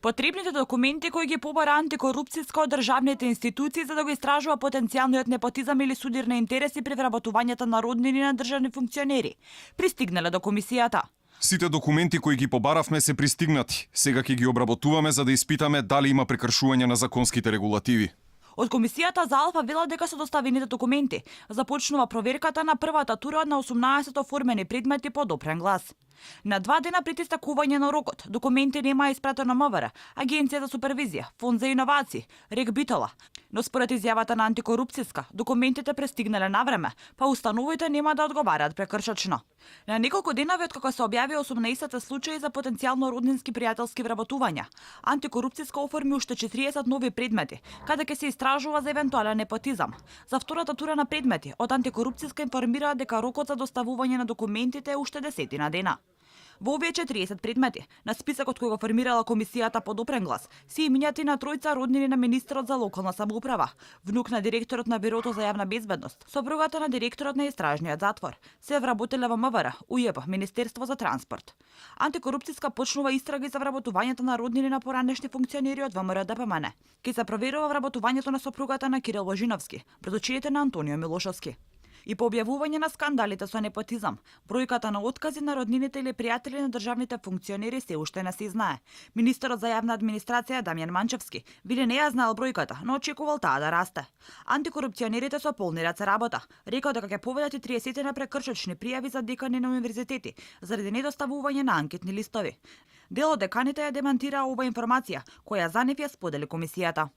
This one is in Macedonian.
Потребните документи кои ги побара антикорупцијска од државните институции за да го истражува потенцијалниот непотизам или судирни интереси при вработувањето на роднини на државни функционери, пристигнале до комисијата. Сите документи кои ги побаравме се пристигнати. Сега ќе ги обработуваме за да испитаме дали има прекршување на законските регулативи. Од комисијата за Алфа велат дека со доставените документи започнува проверката на првата тура на 18 оформени предмети по допрен глас. На 2 дена пред истекување на рокот, документи нема испратено МВР, Агенција за супервизија, Фонд за иновации, Рек Битола. Но според изјавата на антикорупцијска, документите пристигнале на време, па установите нема да одговараат прекршачно. На неколку денови откако се објави 18 случаи за потенцијално роднински пријателски вработувања, антикорупцијска оформи уште 40 нови предмети, каде ќе се истражува за евентуален непотизам. За втората тура на предмети, од антикорупцијска информираат дека рокот за доставување на документите е уште 10 дена. Во овие 40 предмети, на списокот кој го формирала комисијата по допрен глас, се имињата на тројца роднини на министерот за локална самоуправа, внук на директорот на Бирото за јавна безбедност, сопругата на директорот на истражниот затвор, се вработеле во МВР, УЈП, Министерство за транспорт. Антикорупцијска почнува истраги за вработувањето на роднини на поранешни функционери од ВМРО ДПМН. Ке се проверува вработувањето на сопругата на Кирил Божиновски, пред очите на Антонио Милошовски. И по објавување на скандалите со непотизам, бројката на откази на роднините или пријатели на државните функционери се уште не се знае. Министерот за јавна администрација Дамјан Манчевски вели не ја знаел бројката, но очекувал таа да расте. Антикорупционерите со полни раце работа. Рекол дека ќе поведат и 30 на прекршачни пријави за декани на универзитети заради недоставување на анкетни листови. Дел од деканите ја демантира ова информација, која за нив ја сподели комисијата.